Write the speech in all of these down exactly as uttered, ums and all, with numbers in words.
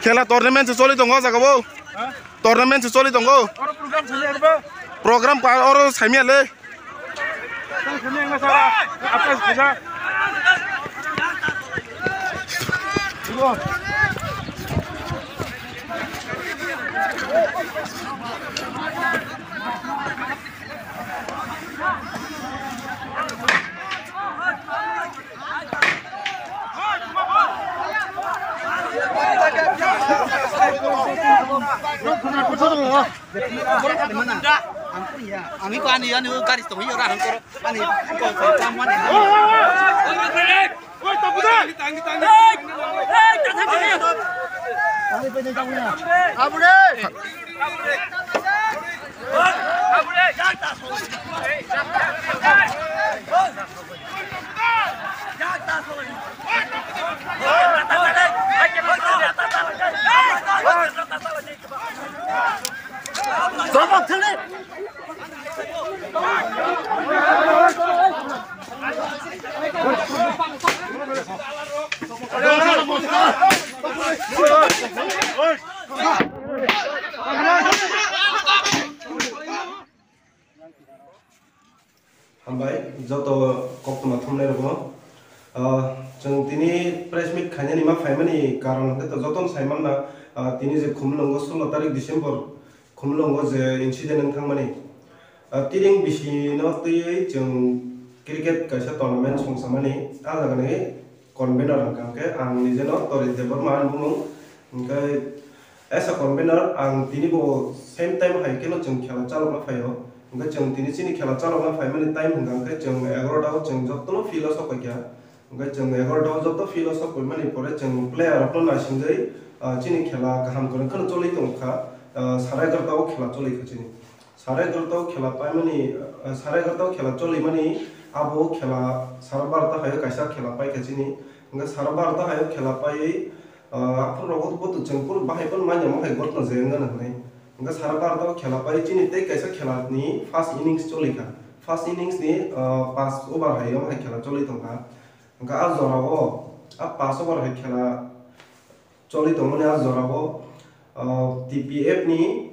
Khela tournament se choli tongo o jaga o. Ha? Tournament se choli tongo. Oro program sani arba? Program ka oro saimya le. Tang sani ang nasa. Apa sisa? Ami ko ani ani gari to yo ra han koro. Ani ko ko ko mane. Hambai, joto koktwma thumnai rokno. Ah, chwng tini press meet khainani ma phaimani karon hwnkhe to jotono sai manna, ah, tini je Khumulwngo sullo tarik December, Khumulwngo je incident wng thangmani. Ah, tiring bisino twiwi chwng cricket kaisa tournament songsamani, ah jagani convener hwnkha hwnkhe ang nijeno Toris Debbarma ani bumung, hwnkhe as a convener ang tini bo same time hai kheno chwng khela chalokna phaio, hwnkhe chwng tini chini khela chalokna phaimani time hwnkha hwnkhe chwng egaroh ta o chwng jotono field o sok paikha, hwnkhe chwng egaroh ta o joto field o sok paimani pore chwng player rokno naisingwi, ah, chini khela kaham kwrwng kheno choli tongkha, ah, sara egaroh ta o khela choli kha chini. Sara egaroh ta o khela paimani, ah, sara egaroh ta o khela cholimani, abo khela sara barota hai o kaisa khela paikha chini. Hwnkhe sara barota hai o khela paiwi, ah, aphuru rogo bo to chwng phuru bahai phano manya ma hai gotno je wngna hwnwi. Hwnkhe sara barota o khela pai chini tei kaisa khela ni first innings cholikha. First innings ni, ah, pass over hai o hai khela choli tongkha. Hwnkhe a jora o, a pass over hai khela choli tongmani a jora o, ah, T P F ni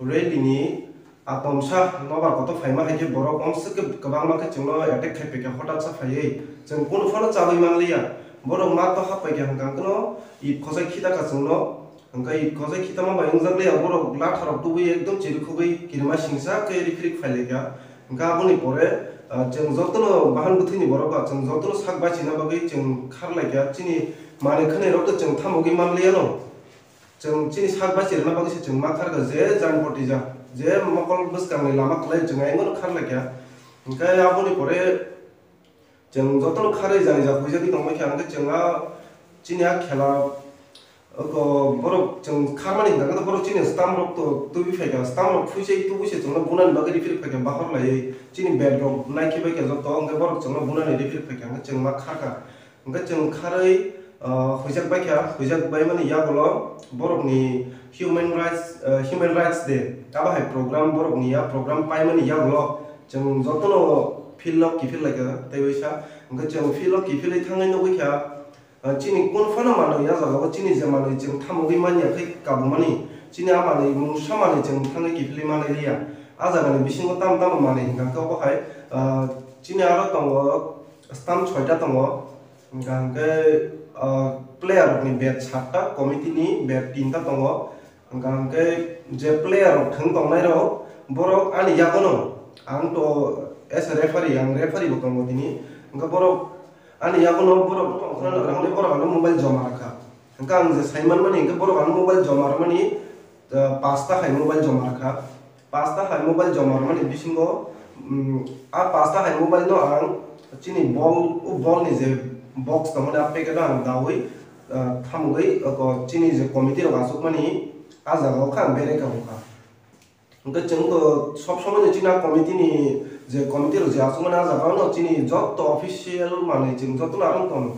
rally ni atomsa nobar kotor phaima hai khe borok omswk khe kwbangma khe chwngno attack khai paikha, hotatsa phaiwi chwng kunu phano chawi manliya. Borok ma to hap paikha hwnkha hwnkhe no it khosai khita ka chwngno, hwnkhe it khosai khitama bai wngjak liya, borok latha rok tubui ekdom chirikhogwi kirima singsa khe rikhirik phailaikha. Hwnkhe aboni pore, ah, chwng jotono bahan bwthwini borok ba chwng jotono sak bachina bagwi chwng kharlaikha, chini manwi khwnwi rok to chwng thamogwi manliya no. Chwng chini sak bai chirina bagwi se chwng ma kharkha, je jani poti ja, je mokol bwskangni lama kwlai chwng ayang no kharlaikha. Hwnkhe aboni pore chwng jotono kharwi jani ja huijagwi tongbaikha, hwnkhe chwng a chini a khela oko borok chwng kharmani hwnkha khe borok chini stamp rok to tubui phaikha, stamp rok phuisai tubui se chwngno bunani bagwi riphirik phaikha, bahor laiwi chini bed rok naikhe baikha joto, hwnkhe borok chwngno bunani riphirik phaikha, hwnkhe chwng ma kharkha. Hwnkhe chwng kharwi, ah, huijak baikha, huijak baimani yagulo borokni Human Rights, ah, Human Rights Day, abo hai program borokni ya program paimani yagulo chwng jotono field o kiphil laikha tei waisa. Hwnkhe chwng field o kiphilwi thangwi nugwi kha, ah, chini kunu phano manwi ya jagao chini je manwi chwng thamogwi manya khe kabumani, chini a manwi mungsa manwi chwng thangwi kiphilwi manliya. A jagani bisingo tamo tamo manwi hwnkha khe obo hai, ah, chini aro tongo stamp soita tongo. Hwnkha hwnkhe, ah, player rokni bat satta, committee ni bat tinta tongo. Hwnkha hwnkhe je player rok thwng tongnai rok, borok ani yagono, ang to as a referee, ang referee bo tongo tini. Hwnkhe borok ani yagono borok tongkhna nagra hwnwi borok ano mobile joma rwkha. Hwnkhe ang je sai manmani hwnkhe borok ano mobile joma rwmani, ah, pasta hai mobile joma rwkha. Pasta hai mobile joma rwmani bisingo, mm, a pasta hai mobile no ang chini bol, o bol ni je box tongmani a packet o ang dawi, ah, thamwi, oko chini je committee rok achukmani a jaga o kha ang berai ka wngkha. Hwnkhe chwng to sob somoi no chini a committee ni je committee rok je achukmani a jaga o no chini joto official manwi chwng joto no arong tongo.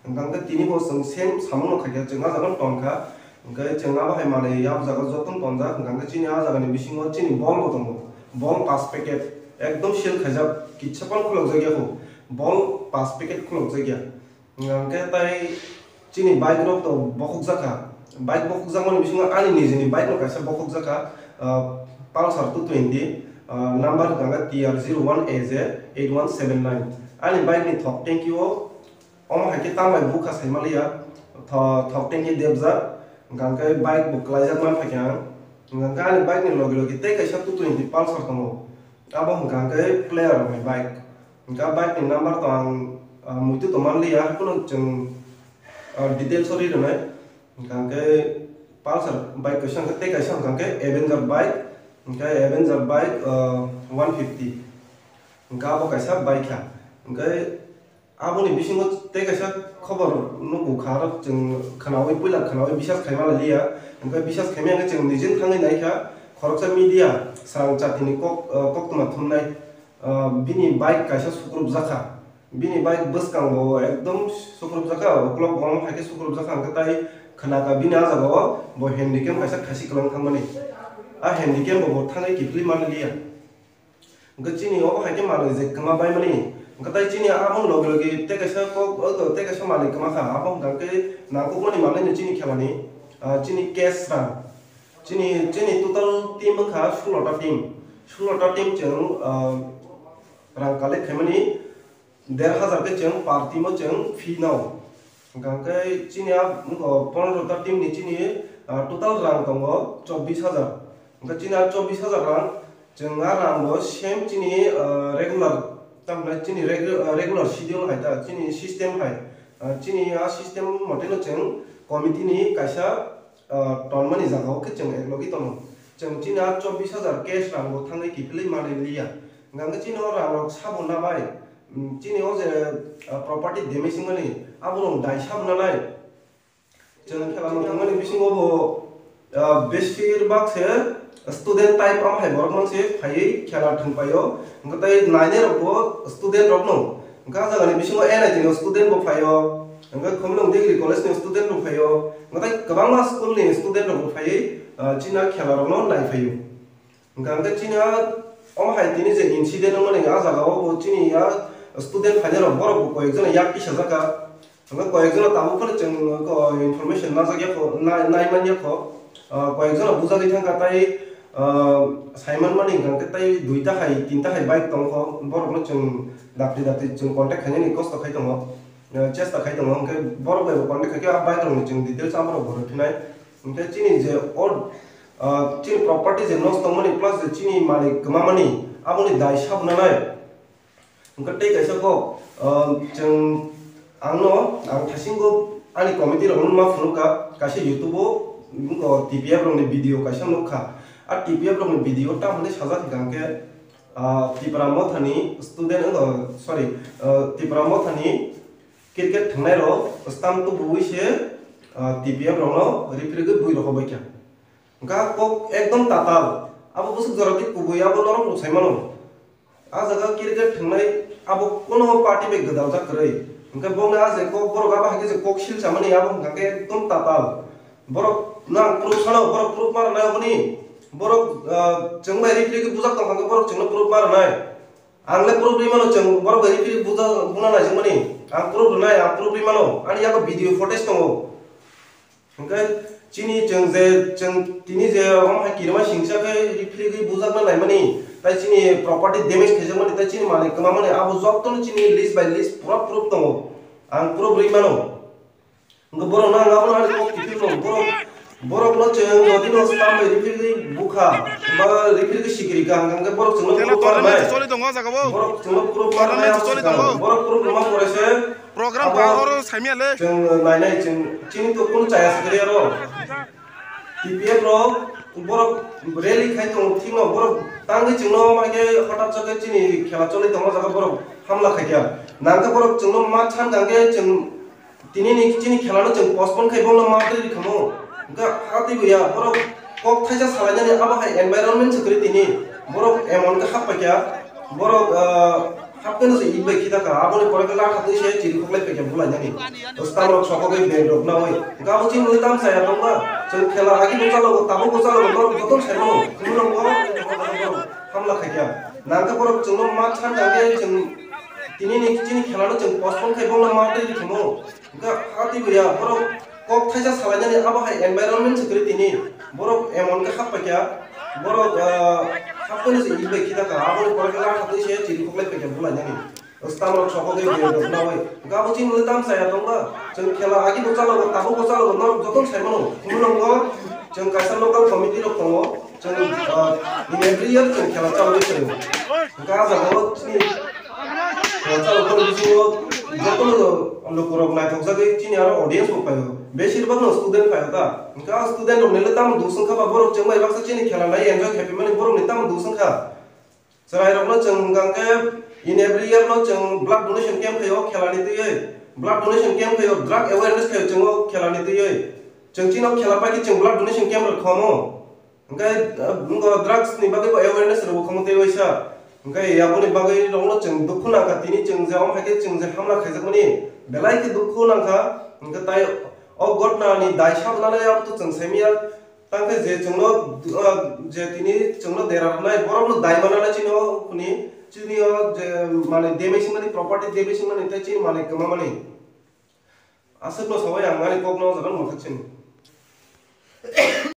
Hwnkha hwnkhe tini bo chwng same samung no khaikha, chwng a jaga no tongkha. Hwnkhe chwng abo hai manwi abo jaga jotono tonjak, hwnkha hwnkhe chini a jagani bisingo chini bol bo tongo. Bol pas packet ekdom seal khaijak, kitsa phano khulokjak ya kho. Bol pas packet khulokjak ya. Hwnkha hwnkhe tai chini bike rok to bokhokjak kha. Bike bokhokjakmani bisingo ani nijini bike no kaisa bokhokjakha, ah, Pulsar two twenty, ah, number hwnkha T R zero one A J eight one seven nine. Ani bike ni thok tanki o, omo hai khe tambai bukha saimaliya, tho-, thok tanki debjak, hwnkha khe bike bo kwlaijak man phaikha ang. Hwnkha khe ani bike ni logi logi tei kaisa two twenty Pulsar tongo. Abo hwnkha khe player rokni bike. Hwnkha bike ni number to ang, ah, muitu tongmanliya, haikhe no chwng, ah, details o ri rwnai. Hwnkha khe Pulsar bike kaisa hwnkha tei kaisa hwnkha khe Avenger bike, hwnkha Avenger bike, ah, one fifty. Hwnkha abo kaisa bike kha. Hwnkhe aboni bisingo tei kaisa khobor nugo kha, aro chwng khwnaui, puila khwnaui bisas khaima liya. Hwnkhe bisas khaimaya khe chwng nijin thangwi naikha, khoroksa media swrang chatini kok, ah, koktwma thumnai, ah, bini bike kaisa sukrupjakha. Bini bike bwskango ekdom sukrupjakha, uklok bom hai khe sukrupjakha, hwnkhe tai khwnakha bini ah jagao bo handicam kaisa khasi kwlwng thangmani. A handicam bo bo thangwi kiphilwi manliya. Hwnkhe chini obo hai khe manwi je kwma baimani. Hwnkhe tai chini aboni logi logi tei kaisa kok, o, tei kaisa manwi kwma kha. Abo hwnkha khe nangkukmani manwino chini khelani, ah, chini cash rang. Chini, chini total team wngkha sullo ta team. Sullo ta team chwng, ah, rang collect khaimani der hajar khe chwng per team o chwng fee nao. Hwnkha khe chini a, wngkha pondro ta team ni chini, ah, total rang tongo chobbish hajar. Hwnkha chini a chobbish hajar rang, chwng a rang bo same chini, ah, regular, tamni chini regu-, ah, regular schedule hai ta, chini system hai, ah, chini a system moteno chwng committee ni kaisa, ah, tonmani jagao khe chwng eklogwi tono. Chwng chini a chobbish hajar cash rang bo thangwi kiphilwi manwi liya. Hwnkha khe chini o rang rok sabo na bai, mm, chini o je, ah, property damage wngmani, abo rok dai sabo na nai. Chwng khela no thangmani bisingo bo, ah, besir bak se student type amo hai borok mang se phaiwi khela thwng paio. Hwnkhe tai nainai rok bo student rok no. Hwnkhe ah jaga ni bisingo N I T ni student bo phaio. Hwnkhe Khumulwng Degree College ni student bo phaio. Hwnkhe tai kwbangma school ni student rok bo phaiwi, ah, chini khela rok no nai phaio. Hwnkha hwnkhe chini a, omo hai tini je incident wngmani a jaga o bo chini a student phainai rok borok bo koyek jona yak tisajak kha. Hwnkhe koyek jona tabuk phano chwng ko information najak ya kho, nai, nai man ya kho. Ah, koyek jona bujagwi thang kha tai, ah, sai man mani hwnkha hwnkhe tai duita hai tinta hai bike tong kho, borok no chwng dakti dakti chwng contact khainani kosto khai tongo. Eh, chesta khai tongo, hwnkhe borok bai bo contact khai khe a bike rokni chwng details amo rok bo rw phinai. Hwnkhe chini je o, ah, chini property je nosto wngmani plus je chini malik kwmamani aboni dai sabo nanai. Hwnkhe tei kaisa kok, ah, chwng ang no, ang thaisingo ani committee rok no ma phunuk kha, kaisa YouTube o, wngkha T P F rokni video kaisa nuk kha. A T P F rokni video tamo hinwi sajak hwnkha hwnkhe, ah, Tipra Mothani student, oh, sorry, ah, Tipra Mothani cricket thwngnai rok stamp tubuwi se, ah, T P F rokno referee gwi bui rok hobai kha. Hwnkha kok ekdom tatal. Abo bwswk jora twi kubui abo norok rok sai mano. Ah jaga cricket thwngnai abo kono party bai gwdaljak kwrwi. Hwnkhe bongni ah je kok borok abo hai khe je kok sil chamani abo hwnkha khe ekdom tatal. Borok no ang proof sano, borok proof ma rwnai oboni. Borok, ah, chwng bai referee khe bujak tong kha khe borok chwngno proof ma rwnai. Ang le proof rwi mano chwng borok bai referee buja-, buna naijak mani. Ang proof rwnai, ang proof rwi mano. Ani yago video footage tongo. Hwnkhe chini chwng je, chwng tini je omo hai kirima singsa khe referee rwi bujakna naimani, tai chini property damage khaijakmani, tai chini manwi kwmamani, abo jotono chini list by list pura proof tongo. Ang proof rwi mano. Hwnkhe borok no ang abono ani kok kiphilno, borok, borok no chwng jodi no stamp bai referee bukha, ba referee sikiri kha, hwnkhe borok chwngno proof ma rwnai. Borok chwngno proof ma rwnai, borok proof rwma pore se program abo ka oro saimya le. Chwng nainai chwng chini to kunu chaya sikiri aro. T P F rok borok rally khai tongo, thikno borok tangwi chwngno ma khe hotat chakhe chini khela choli tongo, jaga borok hamla khaikha. Nangkhe borok chwngno ma chan kangkhe chwng Tini ni chini khela no chwng postpone khai bongno ma twi khamo. Hwnkhe ha twi buya borok kok thaisa salainani abo hai environment se kwrwi tini. Borok emon khe hap paikha. Borok, ah, hap khe no se ip bai khita kha. Aboni pore khe latha twi se chiri khoklai paikha bulainani. Stamrok sokogwi bag rok nawi. Hwnkhe abo chini mwnwi tamo chaya tongma. Chwng khela agi bo chalogo, tabuk bo chalogo, norok jotono sai mano. Khumulwngo hamla khaikha. Nangkhe borok chwngno ma chan khe chwng tini ni chini khela no chwng postpone khai bongno ma twi khamo. Hwnkhe ha twi buya borok Kok thaisa salainani abo hai environment se kwrwi tini. Borok emon khe hap paikha, borok, ah, hap khe se bai khita kha, aboni pore khe latha twi se chiri khuklai paikha bulainani. Stamrok sokogwi berdok nawi. Gabo chini le tam saya tongba. Chwng khela agi bo chalo, tabo bo chalo, norok joto sai mano. Khumulwngo chwng kaisa local committee rok tongo. Chwng, ah, in every year chwng khela chalogwi tongo. Hwnkhe ah jagao chini khela chalokmani bisingo jotono lukurok naithokjagwi chini aro audience bo phaio. Besir bhagno student phaio ta. Hwnkhe ah student rokni le tamo duk swngkha ba borok chwng bai baksa chini khela nai enjoy khaiphaimani borokni tamo duk swngkha. Chwrairokno chwng hwnkha khe in every year no chwng blood donation camp khaio khelani twiwi. Blood donation camp khaio, drug awareness khaio chwng o khelani twiwi. Chwng chini o khela paikhe chwng blood donation camp rok khomo. Hwnkhe, uh, drugs ni bagwi bo awareness rwbo khomo tei waisa. Hwnkhe aboni bagwi rokno chwng dukhu nangkha, tini chwng je omo hai khe chwng je hamla khaijakmani belai khe dukhu nangkha. Hwnkhe tai o gotna ni dai sabnani abo to chwng saimanya. Tangkhe je chwngno, uh, je tini chwngno dera rwnai, borokno dai mananai chini o hwnwi, chini o je manwi damage wngmani, property damage wngmani, tei chini manwi kwmamani. Aswkno sawi ang ani kokno o jaga mwthak sini.